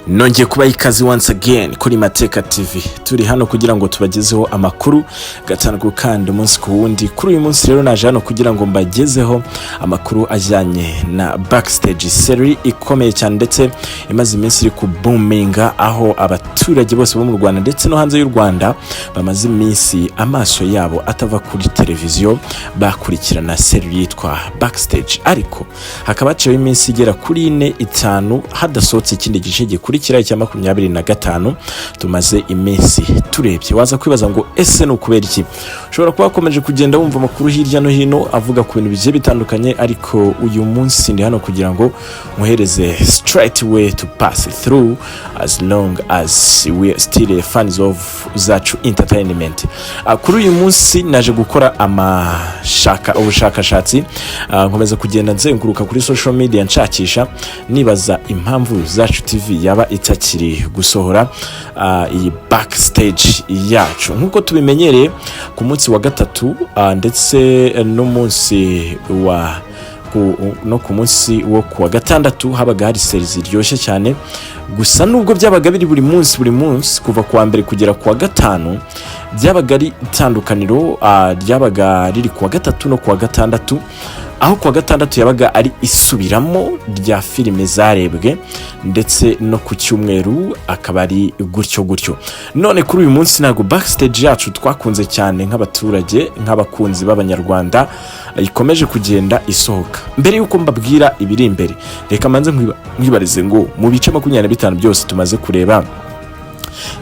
Nongeye kubaha ikaze once again kuri Mateka TV. Turi hano kugira ngo tubagezeho amakuru gatanu ku kandi, umunsi ku wundi. Kuri uyu munsi rero naje hano kugira ngo mbagezeho amakuru ajyanye na Backstage, series ikomeye cyane ndetse imaze iminsi iri kubuminga, aho abaturage bose bo mu Rwanda ndetse no hanze y'u Rwanda bamaze iminsi amaso yabo atava kuri televiziyo, bakurikirana series yitwa Backstage. Ariko hakaba haciyeho iminsi igera kuri 4, 5 hadasohotse ikindi gice gikurikira icya 25 tumaze iminsi turebye. Waza kwibaza ngo: "Ese ni ukubera iki?" Ushobora kuba wakomeje kugenda wumva amakuru hirya no hino avuga ku bintu bigiye bitandukanye, ariko uyu munsi ndi hano kugira ngo nkohereze straight way to pass through, as long as we are still fans of Zacu Entertainment. Kuri uyu munsi naje gukora amashaka ubushakashatsi, nkomeza kugenda nzenguruka kuri social media nshakisha, nibaza impamvu Zacu TV yaba itakiri gusohora iyi Backstage yacu nk'uko tubimenyereye ku munsi wa gatatu ndetse n'umunsi wa no ku munsi wo ku wa gatandatu habaga hari series ziryoshye cyane. Gusa nubwo byabaga biri buri munsi buri munsi kuva ku wa mbere kugera ku wa gatanu, byabaga ari itandukaniro ryabaga riri ku wa gatatu no ku wa gatandatu, aho ku wa gatandatu yabaga ari isubiramo rya filime zarebwe, ndetse no ku cyumweru akaba ari gutyo gutyo. None kuri uyu munsi ntabwo Backstage yacu twakunze cyane nk'abaturage, nk'abakunzi b'Abanyarwanda, ikomeje kugenda isohoka. Mbere y'uko mbabwira ibiri imbere, reka mbanze nkwibarize ngo: mu bice 25 byose tumaze kureba,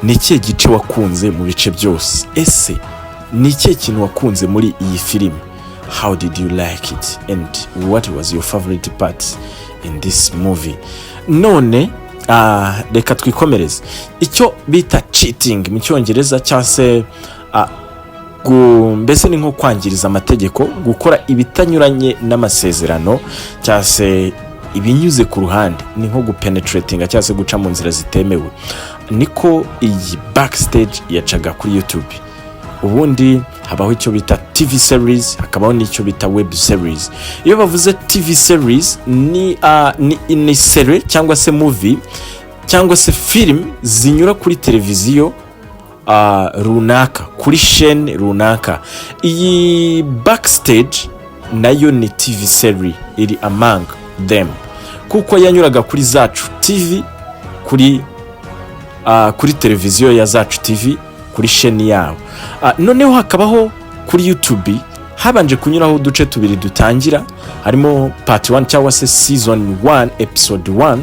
ni ikihe gice wakunze mu bice byose? Ese ni ikihe kintu wakunze muri iyi filime? How did you like it and what was your favorite part in this movie? None reka twikomereze. Icyo bita cheating mu Cyongereza, cyangwa se mbese ni nko kwangiriza amategeko, gukora ibitanyuranye n'amasezerano cyangwa se ibinyuze ku ruhande, ni nko gupenetratinga cyangwa se guca mu nzira zitemewe. Niko iyi Backstage yacaga kuri YouTube. Ubundi habaho icyo bita TV series, hakabaho n'icyo bita web series. Iyo bavuze TV series, ni series cyangwa se movie cyangwa se film zinyura kuri televiziyo runaka, kuri chaîne runaka. Iyi Backstage nayo ni TV series, iri among them, kuko yanyuraga kuri Zacu TV, kuri televiziyo ya Zacu TV, kuri chaîne yabo. Noneho hakabaho kuri YouTube habanje kunyuraho uduce tubiri dutangira, harimo part 1 cyangwa se season 1 episode 1,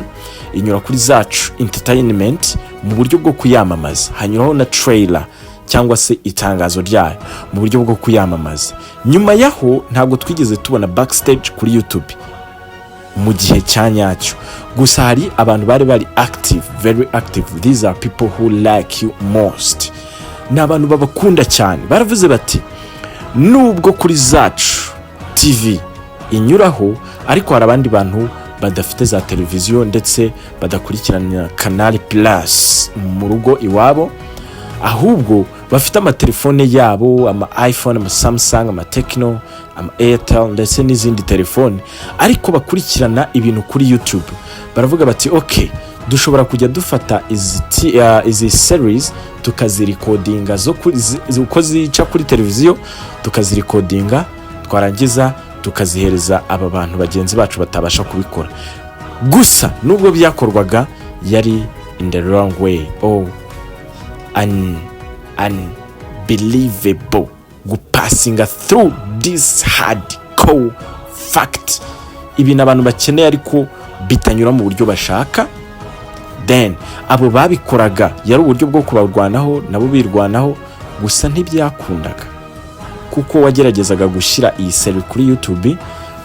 inyura kuri Zacu Entertainment mu buryo bwo kuyamamaza, hanyuraho na trailer cyangwa se itangazo ryayo mu buryo bwo kuyamamaza. Nyuma yaho ntabwo twigeze tubona Backstage kuri YouTube mu gihe cya nyacyo. Gusa hari abantu bari active, very active. These are people who like you most, ni abantu babakunda cyane. Baravuze bati: "Nubwo kuri Zacu TV inyuraho, ariko hari abandi bantu badafite za televiziyo ndetse badakurikirana Canal Plus mu rugo iwabo, ahubwo bafite amatelefone yabo, ama iPhone, ama Samsung, ama Tecno, ama Airtel ndetse n'izindi telefone, ariko bakurikirana ibintu kuri YouTube." Baravuga bati: "Ok, dushobora kujya dufata izi series tukazirikodinga uko zica kuri televiziyo, tukazirikodinga, twarangiza tukazihereza aba bantu bagenzi bacu batabasha kubikora." Gusa nubwo byakorwaga, yari in the wrong way or unbelievable gupasinga through this hardcore fact, ibintu abantu bakeneye ariko bitanyura mu buryo bashaka. Then abo babikoraga yari uburyo bwo kubarwanaho, nabo birwanaho. Gusa ntibyakundaga, kuko wageragezaga gushyira iyi series kuri YouTube,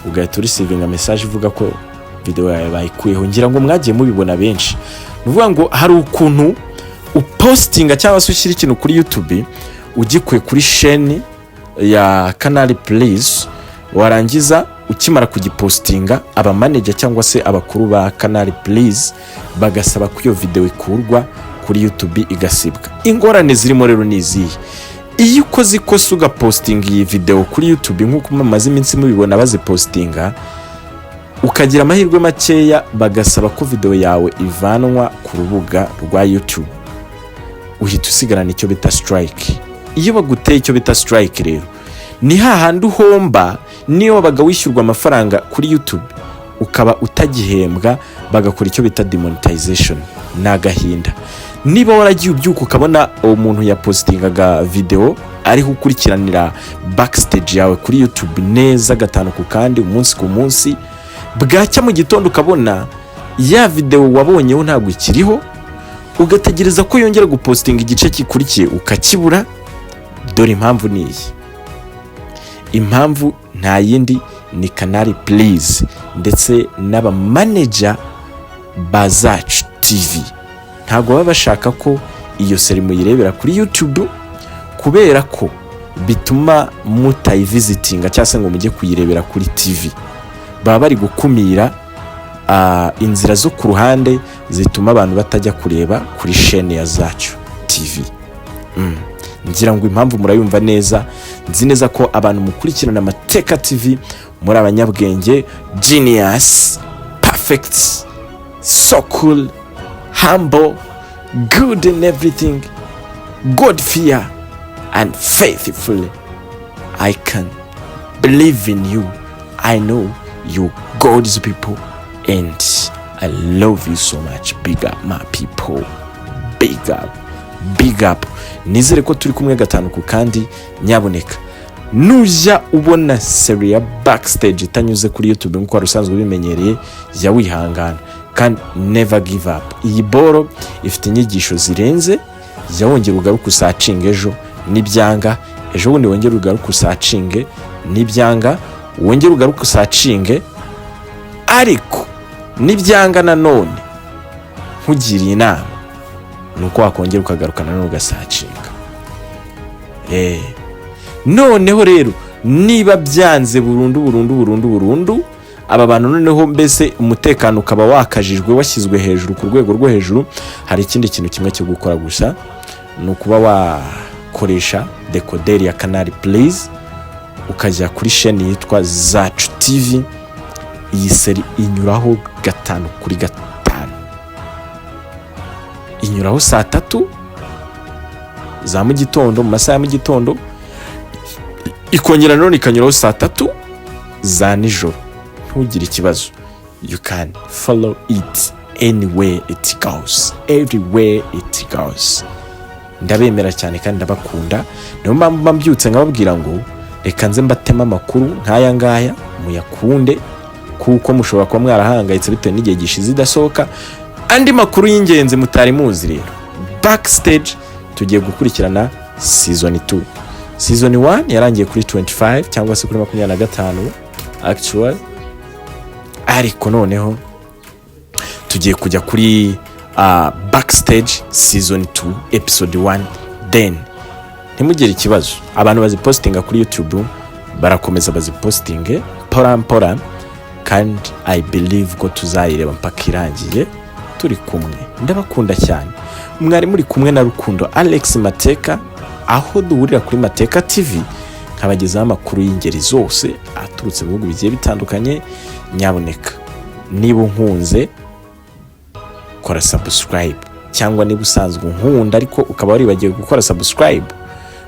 ugahita ureceivinga message ivuga ko video yawe bayikuyeho. Ngira ngo mwagiye mubibona benshi. Ni ukuvuga ngo hari ukuntu upostinga cyangwa se ushyira ikintu kuri YouTube ugikuye kuri chaîne ya Canal Plus, warangiza ukimara kugipostinga, abamanager cyangwa se abakuru ba Canal Plus bagasaba ko iyo video ikurwa kuri YouTube, igasibwa. Ingorane zirimo rero ni izihe? Iyo ukoze ikosa ugapostinga iyi video kuri YouTube, nk'uko mumaze iminsi mubibona bazipostinga, Ukagira amahirwe makeya bagasaba ko video yawe ivanwa ku rubuga rwa YouTube, uhita usigarana icyo bita strike. Iyo baguteye icyo bita strike rero, ni hahandi uhomba. Niyo wabaga wishyurwa amafaranga kuri YouTube, ukaba utagihembwa, bagakora icyo bita demonetization. Ni agahinda. Niba waragiye ubyuka ukabona umuntu yapositingaga video ariho ukurikiranira Backstage yawe kuri YouTube neza gatanu ku kandi, umunsi ku munsi, bwacya mu gitondo ukabona ya video wabonyeho ntabwo ikiriho, ugategereza ko yongera gupositinga igice gikurikiye ukakibura, dore impamvu ni iyi. Impamvu nta yindi, ni Canal Plus ndetse n'abamaneja ba Zacu TV. Ntabwo baba bashaka ko iyo série muyirebera kuri YouTube, kubera ko bituma mutayivisitinga cyangwa se ngo mujye kuyirebera kuri TV. Baba bari gukumira inzira zo ku ruhande zituma abantu batajya kureba kuri shene ya Zacu TV. Ngira ngo impamvu murayumva neza. Nzi neza ko abantu mukurikirana Amateka TV muri abanyabwenge, genius, perfect, so cool, humble, good in everything, God fear and faithful. I can believe in you. I know you God's people and I love you so much. Big up, my people, big up, big up. Nizere ko turi kumwe gatanu ku kandi. Nyaboneka, nujya ubona série ya Backstage itanyuze kuri YouTube nk'uko wari usanzwe ubimenyereye, jya wihangana kandi never give up. Iyi boro ifite inyigisho zirenze. Jya wongera ugaruke usearchinge ejo, nibyanga ejo bundi wongere ugaruke usearchinge, nibyanga wongere ugaruke usearchinge. Ariko nibyanga nanone, nkugiriye inama ni uko wakongera ukagaruka nanone ugasearchinga. Noneho rero niba byanze burundu burundu burundu burundu, aba bantu noneho mbese umutekano ukaba wakajijwe, washyizwe hejuru ku rwego rwo hejuru, hari ikindi kintu kimwe cyo gukora gusa, ni ukuba wakoresha dekoderi ya Canal Plus, ukajya kuri sheni yitwa Zacu TV. Iyi série inyuraho gatanu kuri gatanu, inyuraho saa 3 za mu gitondo, mu masaha ya mu gitondo, ikongera nanone ikanyuraho saa 3 za nijoro. Ntugire ikibazo, you can follow it anywhere it goes, everywhere it goes. Ndabemera cyane kandi ndabakunda. Niyo mpamvu mba mbyutse nkababwira ngo reka nze mbateme amakuru nk'aya ngaya muyakunde, kuko mushobora kuba mwarahangayitse bitewe n'igihe gishize idasohoka. Andi makuru y'ingenzi mutari muzi rero, Backstage tugiye gukurikirana season 2. Season 1 yarangiye kuri 25 cyangwa se kuri 25 actual, ariko noneho tugiye kujya kuri Backstage season 2 episode 1. Then ntimugire ikibazo, abantu bazipositinga kuri YouTube barakomeza bazipositinge mpora mpora, kandi I believe ko tuzayireba mpaka irangiye turi kumwe. Ndabakunda cyane. Mwari muri kumwe na Rukundo Alex Mateka, aho duhurira kuri Mateka TV, nkabagezaho amakuru y'ingeri zose aturutse mu bihugu bigiye bitandukanye. Nyaboneka, niba unkunze kora subscribe, cyangwa niba usanzwe unkunda ariko ukaba waribagiwe gukora subscribe,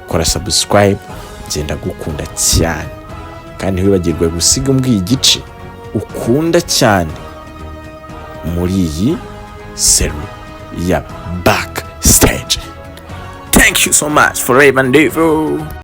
kora subscribe. Ngenda gukunda cyane, kandi ntiwibagirwe gusiga umbwiye igice ukunda cyane muri iyi série ya Backstage. Thank you so much, forever and ever.